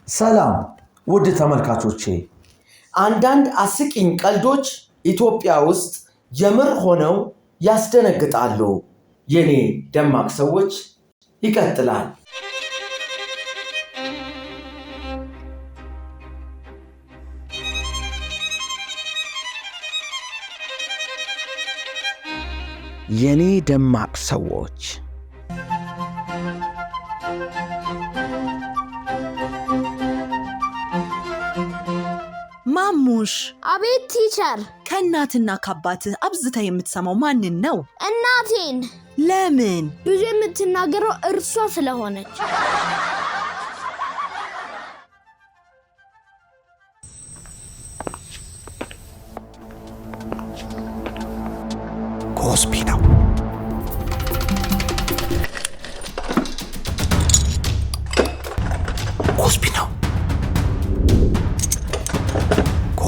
ሰላም ውድ ተመልካቾቼ፣ አንዳንድ አስቂኝ ቀልዶች ኢትዮጵያ ውስጥ የምር ሆነው ያስደነግጣሉ። የኔ ደማቅ ሰዎች ይቀጥላል። የኔ ደማቅ ሰዎች። ማሙሽ! አቤት teacher። ከእናትና ከአባትህ አብዝተህ የምትሰማው ማንን ነው? እናቴን። ለምን? ብዙ የምትናገረው እርሷ ስለሆነች። ኮስፒ ነው። ኮስፒ ነው።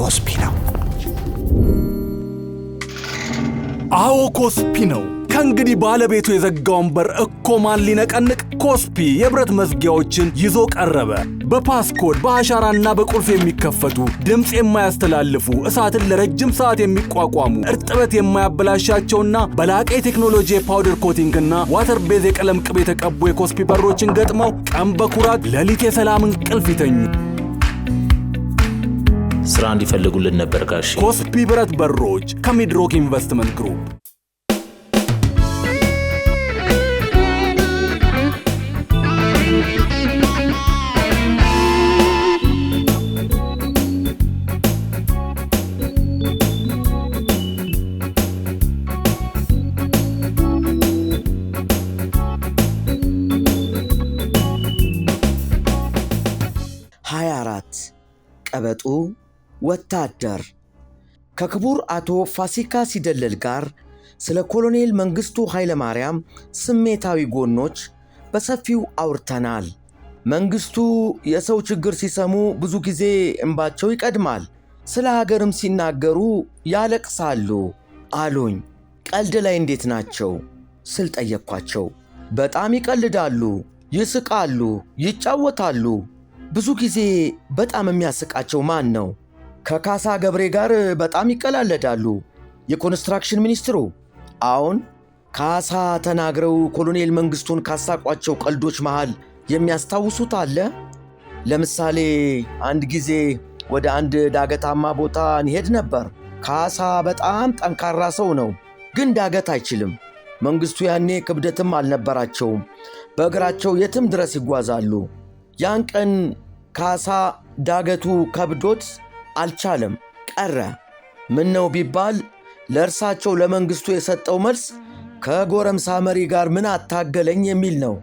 ኮስፒ ነው። አዎ፣ ኮስፒ ነው። ከእንግዲህ ባለቤቱ የዘጋውን በር እኮ ማን ሊነቀንቅ? ኮስፒ የብረት መዝጊያዎችን ይዞ ቀረበ። በ passcode፣ በአሻራና በቁልፍ የሚከፈቱ፣ ድምፅ የማያስተላልፉ፣ እሳትን ለረጅም ሰዓት የሚቋቋሙ፣ እርጥበት የማያበላሻቸውና በላቀ የቴክኖሎጂ የ powder coating ና water base የቀለም ቅብ የተቀቡ የኮስፒ በሮችን ገጥመው ቀን በኩራት ሌሊት የሰላም እንቅልፍ ይተኙ። ስራ እንዲፈልጉልን ነበር ጋሼ። ኮስፒ ብረት በሮች ከሚድሮክ ኢንቨስትመንት ግሩፕ። 24፣ ቀበጡ ወታደር። ከክቡር አቶ ፋሲካ ሲደልል ጋር ስለ ኮሎኔል መንግሥቱ ኃይለማርያም ስሜታዊ ጎኖች በሰፊው አውርተናል። መንግሥቱ የሰው ችግር ሲሰሙ ብዙ ጊዜ እንባቸው ይቀድማል፣ ስለ ሀገርም ሲናገሩ ያለቅሳሉ አሉኝ። ቀልድ ላይ እንዴት ናቸው ስል ጠየቅኳቸው። በጣም ይቀልዳሉ፣ ይስቃሉ፣ ይጫወታሉ። ብዙ ጊዜ በጣም የሚያስቃቸው ማን ነው? ከካሳ ገብሬ ጋር በጣም ይቀላለዳሉ። የኮንስትራክሽን ሚኒስትሩ። አሁን ካሳ ተናግረው ኮሎኔል መንግሥቱን ካሳቋቸው ቀልዶች መሃል የሚያስታውሱት አለ? ለምሳሌ አንድ ጊዜ ወደ አንድ ዳገታማ ቦታ እንሄድ ነበር። ካሳ በጣም ጠንካራ ሰው ነው፣ ግን ዳገት አይችልም። መንግሥቱ ያኔ ክብደትም አልነበራቸውም። በእግራቸው የትም ድረስ ይጓዛሉ። ያን ቀን ካሳ ዳገቱ ከብዶት አልቻለም፣ ቀረ። ምን ነው ቢባል ለእርሳቸው ለመንግሥቱ የሰጠው መልስ ከጎረምሳ መሪ ጋር ምን አታገለኝ የሚል ነው።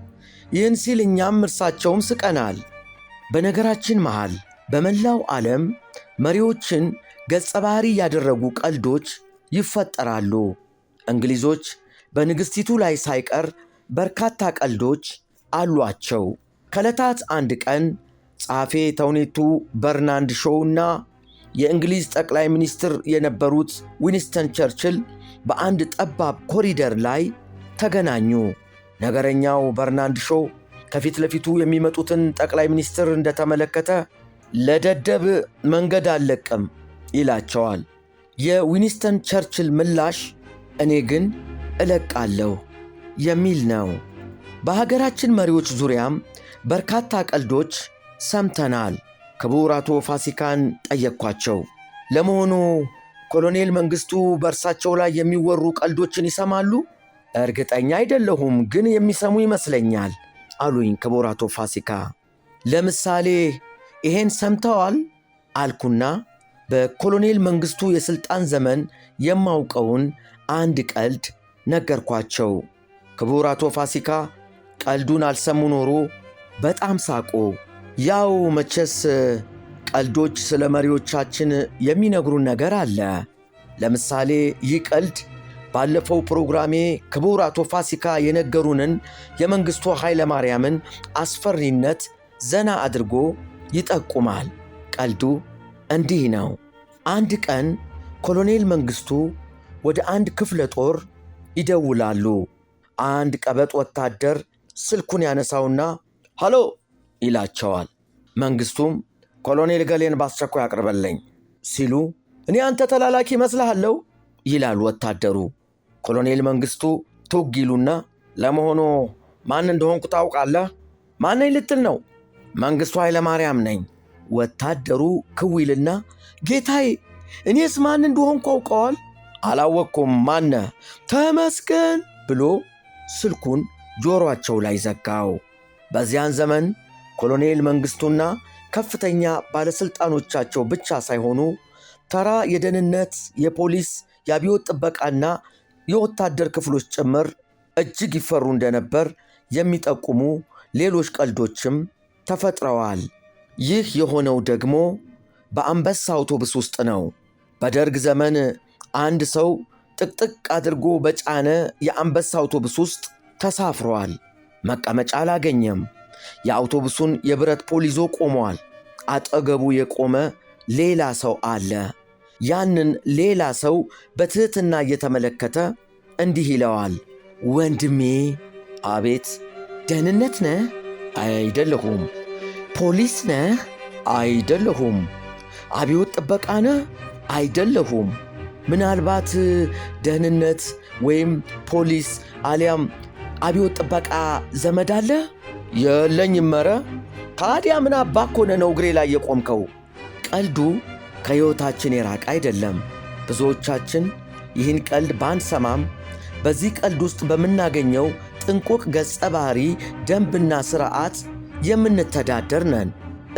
ይህን ሲል እኛም እርሳቸውም ስቀናል። በነገራችን መሃል በመላው ዓለም መሪዎችን ገጸ ባህሪ ያደረጉ ቀልዶች ይፈጠራሉ። እንግሊዞች በንግሥቲቱ ላይ ሳይቀር በርካታ ቀልዶች አሏቸው። ከዕለታት አንድ ቀን ጸሐፌ ተውኔቱ በርናንድ ሾው እና የእንግሊዝ ጠቅላይ ሚኒስትር የነበሩት ዊንስተን ቸርችል በአንድ ጠባብ ኮሪደር ላይ ተገናኙ። ነገረኛው በርናንድ ሾው ከፊት ለፊቱ የሚመጡትን ጠቅላይ ሚኒስትር እንደተመለከተ ለደደብ መንገድ አልለቅም ይላቸዋል። የዊንስተን ቸርችል ምላሽ እኔ ግን እለቃለሁ የሚል ነው። በሀገራችን መሪዎች ዙሪያም በርካታ ቀልዶች ሰምተናል። ክቡር አቶ ፋሲካን ጠየቅኳቸው። ለመሆኑ ኮሎኔል መንግሥቱ በእርሳቸው ላይ የሚወሩ ቀልዶችን ይሰማሉ? እርግጠኛ አይደለሁም፣ ግን የሚሰሙ ይመስለኛል አሉኝ ክቡር አቶ ፋሲካ። ለምሳሌ ይሄን ሰምተዋል አልኩና በኮሎኔል መንግሥቱ የሥልጣን ዘመን የማውቀውን አንድ ቀልድ ነገርኳቸው። ክቡር አቶ ፋሲካ ቀልዱን አልሰሙ ኖሮ በጣም ሳቁ። ያው መቼስ ቀልዶች ስለ መሪዎቻችን የሚነግሩን ነገር አለ። ለምሳሌ ይህ ቀልድ ባለፈው ፕሮግራሜ ክቡር አቶ ፋሲካ የነገሩንን የመንግሥቱ ኃይለማርያምን አስፈሪነት ዘና አድርጎ ይጠቁማል። ቀልዱ እንዲህ ነው። አንድ ቀን ኮሎኔል መንግሥቱ ወደ አንድ ክፍለ ጦር ይደውላሉ። አንድ ቀበጥ ወታደር ስልኩን ያነሳውና ሃሎ ይላቸዋል። መንግሥቱም ኮሎኔል ገሌን በአስቸኳይ አቅርበልኝ ሲሉ እኔ አንተ ተላላኪ ይመስልሃለሁ ይላል ወታደሩ። ኮሎኔል መንግሥቱ ቱግ ይሉና ለመሆኑ ማን እንደሆንኩ ታውቃለህ? ማነኝ ልትል ነው? መንግሥቱ ኃይለማርያም ነኝ። ወታደሩ ክው ይልና ጌታዬ፣ እኔስ ማን እንደሆንኩ አውቀዋል? አላወቅኩም። ማነ? ተመስገን ብሎ ስልኩን ጆሮአቸው ላይ ዘጋው። በዚያን ዘመን ኮሎኔል መንግሥቱና ከፍተኛ ባለሥልጣኖቻቸው ብቻ ሳይሆኑ ተራ የደህንነት፣ የፖሊስ፣ የአብዮት ጥበቃና የወታደር ክፍሎች ጭምር እጅግ ይፈሩ እንደነበር የሚጠቁሙ ሌሎች ቀልዶችም ተፈጥረዋል። ይህ የሆነው ደግሞ በአንበሳ አውቶቡስ ውስጥ ነው። በደርግ ዘመን አንድ ሰው ጥቅጥቅ አድርጎ በጫነ የአንበሳ አውቶቡስ ውስጥ ተሳፍሯል። መቀመጫ አላገኘም። የአውቶቡሱን የብረት ፖል ይዞ ቆሟል። አጠገቡ የቆመ ሌላ ሰው አለ። ያንን ሌላ ሰው በትሕትና እየተመለከተ እንዲህ ይለዋል፣ ወንድሜ። አቤት። ደህንነት ነህ? አይደለሁም። ፖሊስ ነህ? አይደለሁም። አብዮት ጥበቃ ነህ? አይደለሁም። ምናልባት ደህንነት ወይም ፖሊስ አሊያም አብዮት ጥበቃ ዘመድ አለ? የለኝም። መረ ታዲያ ምን አባክ ሆነ ነው እግሬ ላይ የቆምከው? ቀልዱ ከሕይወታችን የራቀ አይደለም። ብዙዎቻችን ይህን ቀልድ ባንሰማም በዚህ ቀልድ ውስጥ በምናገኘው ጥንቁቅ ገጸ ባህሪ ደንብና ሥርዓት የምንተዳደር ነን።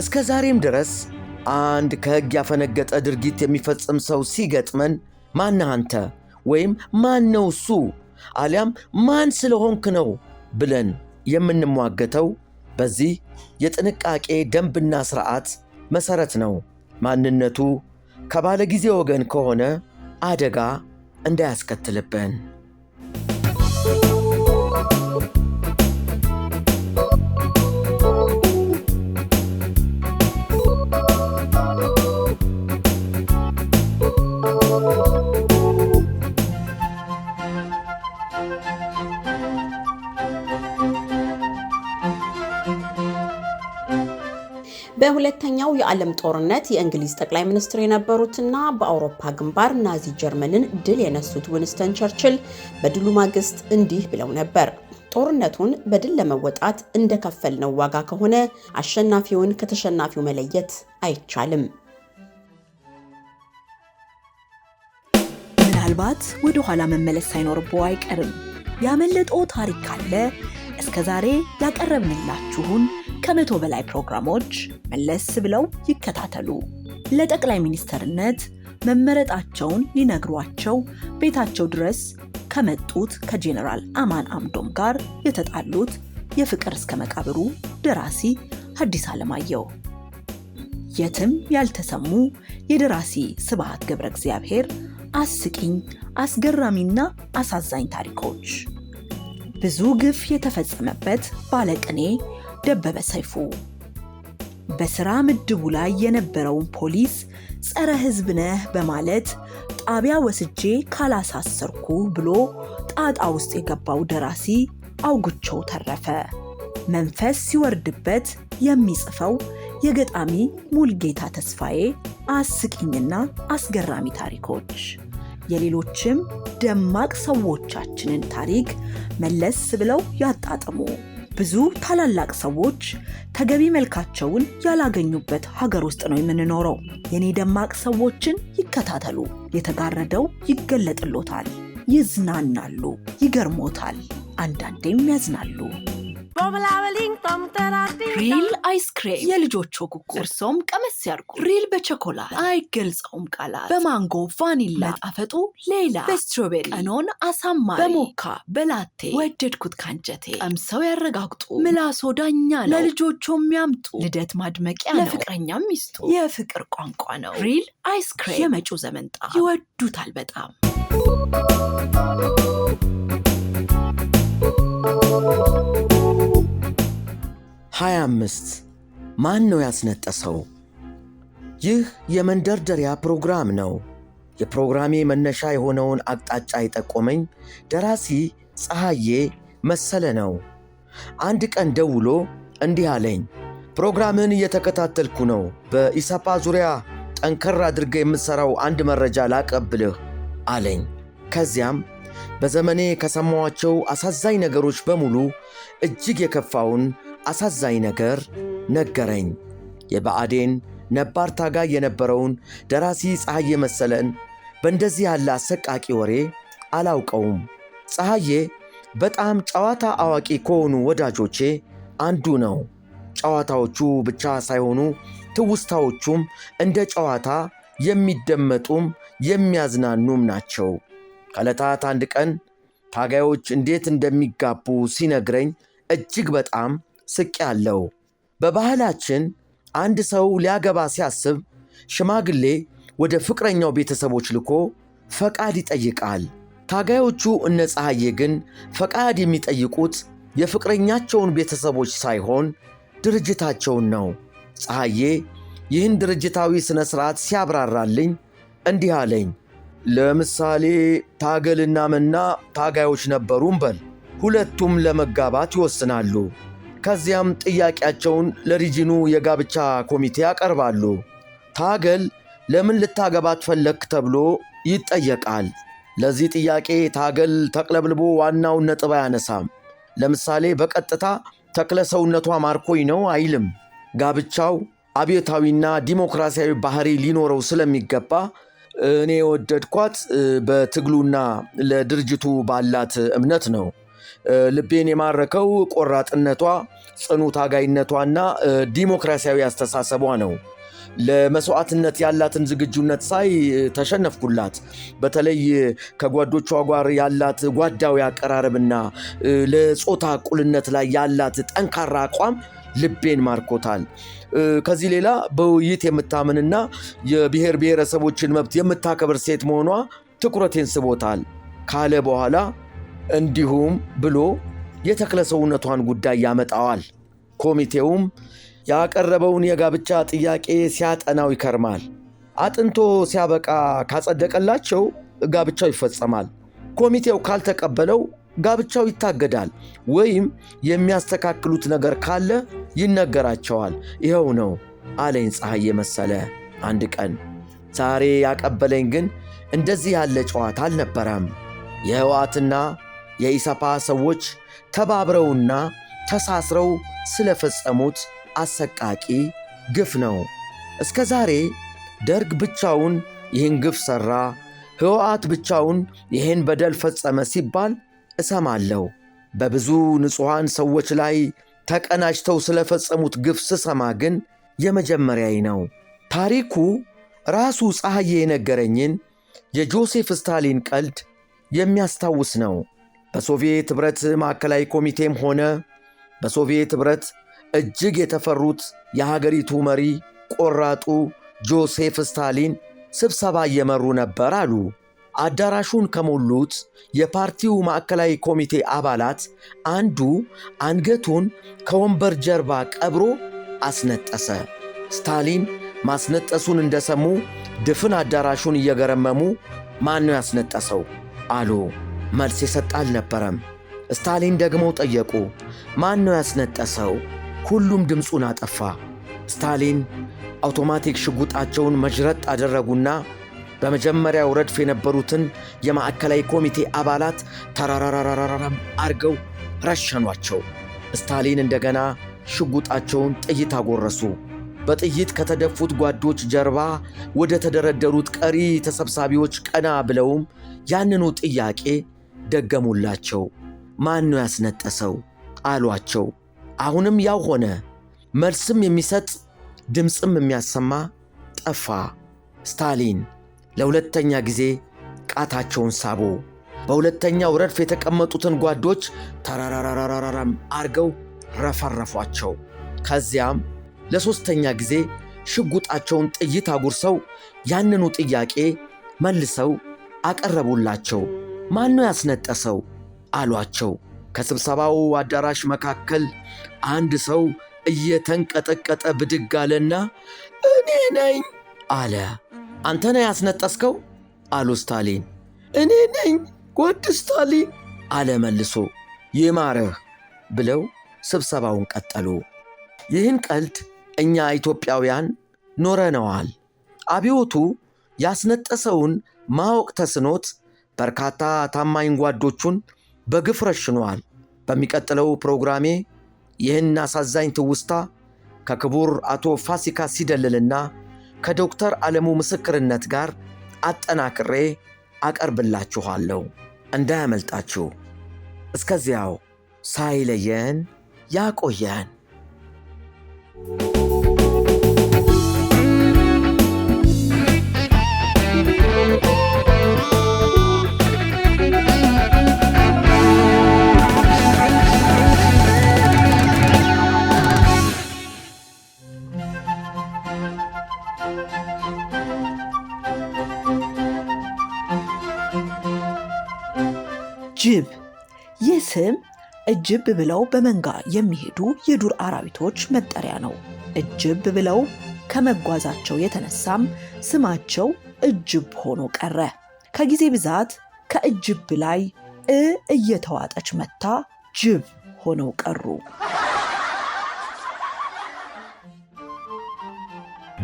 እስከ ዛሬም ድረስ አንድ ከሕግ ያፈነገጠ ድርጊት የሚፈጽም ሰው ሲገጥመን ማነህ አንተ ወይም ማን ነው እሱ አሊያም ማን ስለሆንክ ነው ብለን የምንሟገተው በዚህ የጥንቃቄ ደንብና ሥርዓት መሠረት ነው። ማንነቱ ከባለ ጊዜ ወገን ከሆነ አደጋ እንዳያስከትልብን። በሁለተኛው የዓለም ጦርነት የእንግሊዝ ጠቅላይ ሚኒስትር የነበሩትና በአውሮፓ ግንባር ናዚ ጀርመንን ድል የነሱት ዊንስተን ቸርችል በድሉ ማግስት እንዲህ ብለው ነበር። ጦርነቱን በድል ለመወጣት እንደከፈልነው ዋጋ ከሆነ አሸናፊውን ከተሸናፊው መለየት አይቻልም። ምናልባት ወደ ኋላ መመለስ ሳይኖርብዎ አይቀርም። ያመለጠው ታሪክ ካለ እስከ ዛሬ ያቀረብንላችሁን ከ100 በላይ ፕሮግራሞች መለስ ብለው ይከታተሉ። ለጠቅላይ ሚኒስትርነት መመረጣቸውን ሊነግሯቸው ቤታቸው ድረስ ከመጡት ከጄኔራል አማን አምዶም ጋር የተጣሉት የፍቅር እስከ መቃብሩ ደራሲ ሐዲስ ዓለማየሁ፣ የትም ያልተሰሙ የደራሲ ስብሐት ገብረ እግዚአብሔር አስቂኝ፣ አስገራሚና አሳዛኝ ታሪኮች፣ ብዙ ግፍ የተፈጸመበት ባለቅኔ ደበበ ሰይፉ፣ በስራ ምድቡ ላይ የነበረውን ፖሊስ ጸረ ሕዝብ ነህ በማለት ጣቢያ ወስጄ ካላሳሰርኩ ብሎ ጣጣ ውስጥ የገባው ደራሲ አውግቸው ተረፈ፣ መንፈስ ሲወርድበት የሚጽፈው የገጣሚ ሙልጌታ ተስፋዬ አስቂኝና አስገራሚ ታሪኮች፣ የሌሎችም ደማቅ ሰዎቻችንን ታሪክ መለስ ብለው ያጣጥሙ። ብዙ ታላላቅ ሰዎች ተገቢ መልካቸውን ያላገኙበት ሀገር ውስጥ ነው የምንኖረው። የኔ ደማቅ ሰዎችን ይከታተሉ። የተጋረደው ይገለጥሎታል። ይዝናናሉ፣ ይገርሞታል፣ አንዳንዴም ያዝናሉ። ሪል አይስክሬም የልጆቹ ጉጉ፣ እርሶም ቀመስ ያርጉ። ሪል በቸኮላት አይገልጸውም ቃላት፣ በማንጎ ቫኒላ መጣፈጡ ሌላ፣ በ strawberry ቀኖን አሳማሪ፣ በሞካ በላቴ ወደድኩት ካንጀቴ። ቀምሰው ያረጋግጡ፣ ምላሶ ዳኛ ነው። ለልጆቹ የሚያምጡ ልደት ማድመቂያ ነው፣ ለፍቅረኛም ሚስጡ የፍቅር ቋንቋ ነው። ሪል አይስክሬም የመጪው ዘመን ጣዕም ይወዱታል በጣም። 25 ማን ነው ያስነጠሰው? ይህ የመንደርደሪያ ፕሮግራም ነው። የፕሮግራሜ መነሻ የሆነውን አቅጣጫ የጠቆመኝ ደራሲ ፀሐዬ መሰለ ነው። አንድ ቀን ደውሎ እንዲህ አለኝ። ፕሮግራምህን እየተከታተልኩ ነው። በኢሰፓ ዙሪያ ጠንከር አድርገህ የምትሠራው አንድ መረጃ ላቀብልህ አለኝ። ከዚያም በዘመኔ ከሰማኋቸው አሳዛኝ ነገሮች በሙሉ እጅግ የከፋውን አሳዛኝ ነገር ነገረኝ። የብአዴን ነባር ታጋይ የነበረውን ደራሲ ፀሐዬ መሰለን በእንደዚህ ያለ አሰቃቂ ወሬ አላውቀውም። ፀሐዬ በጣም ጨዋታ አዋቂ ከሆኑ ወዳጆቼ አንዱ ነው። ጨዋታዎቹ ብቻ ሳይሆኑ ትውስታዎቹም እንደ ጨዋታ የሚደመጡም የሚያዝናኑም ናቸው። ከዕለታት አንድ ቀን ታጋዮች እንዴት እንደሚጋቡ ሲነግረኝ እጅግ በጣም ስቄአለሁ። በባህላችን አንድ ሰው ሊያገባ ሲያስብ ሽማግሌ ወደ ፍቅረኛው ቤተሰቦች ልኮ ፈቃድ ይጠይቃል። ታጋዮቹ እነ ፀሐዬ ግን ፈቃድ የሚጠይቁት የፍቅረኛቸውን ቤተሰቦች ሳይሆን ድርጅታቸውን ነው። ፀሐዬ ይህን ድርጅታዊ ሥነ ሥርዓት ሲያብራራልኝ እንዲህ አለኝ። ለምሳሌ ታገልና መና ታጋዮች ነበሩ እንበል። ሁለቱም ለመጋባት ይወስናሉ። ከዚያም ጥያቄያቸውን ለሪጂኑ የጋብቻ ኮሚቴ ያቀርባሉ። ታገል ለምን ልታገባት ፈለግክ ተብሎ ይጠየቃል። ለዚህ ጥያቄ ታገል ተቅለብልቦ ዋናውን ነጥብ አያነሳም። ለምሳሌ በቀጥታ ተክለ ሰውነቷ ማርኮኝ ነው አይልም። ጋብቻው አብዮታዊና ዲሞክራሲያዊ ባህሪ ሊኖረው ስለሚገባ እኔ የወደድኳት በትግሉና ለድርጅቱ ባላት እምነት ነው። ልቤን የማረከው ቆራጥነቷ፣ ጽኑ ታጋይነቷና ዲሞክራሲያዊ አስተሳሰቧ ነው። ለመስዋዕትነት ያላትን ዝግጁነት ሳይ ተሸነፍኩላት። በተለይ ከጓዶቿ ጋር ያላት ጓዳዊ አቀራረብና ለጾታ እኩልነት ላይ ያላት ጠንካራ አቋም ልቤን ማርኮታል። ከዚህ ሌላ በውይይት የምታምንና የብሔር ብሔረሰቦችን መብት የምታከብር ሴት መሆኗ ትኩረቴን ስቦታል ካለ በኋላ እንዲሁም ብሎ የተክለ ሰውነቷን ጉዳይ ያመጣዋል። ኮሚቴውም ያቀረበውን የጋብቻ ጥያቄ ሲያጠናው ይከርማል። አጥንቶ ሲያበቃ ካጸደቀላቸው ጋብቻው ይፈጸማል። ኮሚቴው ካልተቀበለው ጋብቻው ይታገዳል፣ ወይም የሚያስተካክሉት ነገር ካለ ይነገራቸዋል። ይኸው ነው አለኝ ፀሐዬ መሰለ አንድ ቀን። ዛሬ ያቀበለኝ ግን እንደዚህ ያለ ጨዋታ አልነበረም። የህወሓትና የኢሰፓ ሰዎች ተባብረውና ተሳስረው ስለፈጸሙት አሰቃቂ ግፍ ነው። እስከ ዛሬ ደርግ ብቻውን ይህን ግፍ ሠራ፣ ህወሓት ብቻውን ይህን በደል ፈጸመ ሲባል እሰማለሁ። በብዙ ንጹሐን ሰዎች ላይ ተቀናጅተው ስለፈጸሙት ግፍ ስሰማ ግን የመጀመሪያዬ ነው። ታሪኩ ራሱ ፀሐዬ የነገረኝን የጆሴፍ ስታሊን ቀልድ የሚያስታውስ ነው። በሶቪየት ኅብረት ማዕከላዊ ኮሚቴም ሆነ በሶቪየት ኅብረት እጅግ የተፈሩት የሀገሪቱ መሪ ቆራጡ ጆሴፍ ስታሊን ስብሰባ እየመሩ ነበር አሉ። አዳራሹን ከሞሉት የፓርቲው ማዕከላዊ ኮሚቴ አባላት አንዱ አንገቱን ከወንበር ጀርባ ቀብሮ አስነጠሰ። ስታሊን ማስነጠሱን እንደሰሙ ድፍን አዳራሹን እየገረመሙ ማን ነው ያስነጠሰው አሉ። መልስ የሰጠ አልነበረም። ስታሊን ደግመው ጠየቁ፣ ማን ነው ያስነጠሰው? ሁሉም ድምፁን አጠፋ። ስታሊን አውቶማቲክ ሽጉጣቸውን መዥረጥ አደረጉና በመጀመሪያው ረድፍ የነበሩትን የማዕከላዊ ኮሚቴ አባላት ተራራራራራም አርገው ረሸኗቸው። ስታሊን እንደገና ሽጉጣቸውን ጥይት አጎረሱ። በጥይት ከተደፉት ጓዶች ጀርባ ወደ ተደረደሩት ቀሪ ተሰብሳቢዎች ቀና ብለውም ያንኑ ጥያቄ ደገሙላቸው። ማን ነው ያስነጠሰው አሏቸው። አሁንም ያው ሆነ። መልስም የሚሰጥ ድምፅም የሚያሰማ ጠፋ። ስታሊን ለሁለተኛ ጊዜ ቃታቸውን ሳቡ። በሁለተኛው ረድፍ የተቀመጡትን ጓዶች ተራራራራራም አርገው ረፈረፏቸው። ከዚያም ለሦስተኛ ጊዜ ሽጉጣቸውን ጥይት አጉርሰው ያንኑ ጥያቄ መልሰው አቀረቡላቸው። ማን ነው ያስነጠሰው አሏቸው። ከስብሰባው አዳራሽ መካከል አንድ ሰው እየተንቀጠቀጠ ብድግ አለና እኔ ነኝ አለ። አንተ ነህ ያስነጠስከው አሉ ስታሊን። እኔ ነኝ ጓድ ስታሊን አለ መልሶ። ይማርህ ብለው ስብሰባውን ቀጠሉ። ይህን ቀልድ እኛ ኢትዮጵያውያን ኖረነዋል። አብዮቱ ያስነጠሰውን ማወቅ ተስኖት በርካታ ታማኝ ጓዶቹን በግፍ ረሽኗል። በሚቀጥለው ፕሮግራሜ ይህን አሳዛኝ ትውስታ ከክቡር አቶ ፋሲካ ሲደልልና ከዶክተር ዓለሙ ምስክርነት ጋር አጠናክሬ አቀርብላችኋለሁ። እንዳያመልጣችሁ። እስከዚያው ሳይለየን ያቆየን። ጅብ። ይህ ስም እጅብ ብለው በመንጋ የሚሄዱ የዱር አራዊቶች መጠሪያ ነው። እጅብ ብለው ከመጓዛቸው የተነሳም ስማቸው እጅብ ሆኖ ቀረ። ከጊዜ ብዛት ከእጅብ ላይ እ እየተዋጠች መታ ጅብ ሆነው ቀሩ።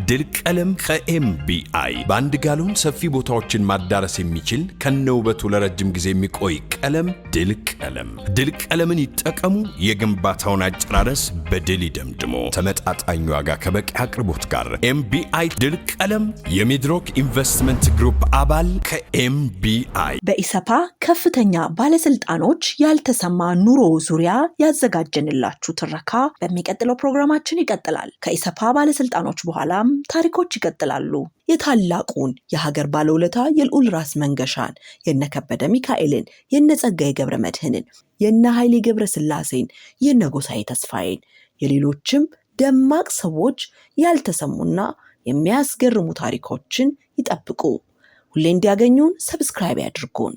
ድል ቀለም ከኤምቢአይ በአንድ ጋሎን ሰፊ ቦታዎችን ማዳረስ የሚችል ከነውበቱ ለረጅም ጊዜ የሚቆይ ቀለም ድል ቀለም። ድል ቀለምን ይጠቀሙ። የግንባታውን አጨራረስ በድል ይደምድሙ። ተመጣጣኝ ዋጋ ከበቂ አቅርቦት ጋር ኤምቢአይ ድል ቀለም የሚድሮክ ኢንቨስትመንት ግሩፕ አባል ከኤምቢአይ። በኢሰፓ ከፍተኛ ባለስልጣኖች ያልተሰማ ኑሮ ዙሪያ ያዘጋጀንላችሁ ትረካ በሚቀጥለው ፕሮግራማችን ይቀጥላል። ከኢሰፓ ባለስልጣኖች በኋላም ታሪኮች ይቀጥላሉ። የታላቁን የሀገር ባለውለታ የልዑል ራስ መንገሻን፣ የነ ከበደ ሚካኤልን፣ የነ ጸጋዬ ገብረ መድህንን፣ የነ ኃይሌ ገብረ ስላሴን፣ የነ ጎሳዬ ተስፋዬን፣ የሌሎችም ደማቅ ሰዎች ያልተሰሙና የሚያስገርሙ ታሪኮችን ይጠብቁ። ሁሌ እንዲያገኙን subscribe ያድርጉን።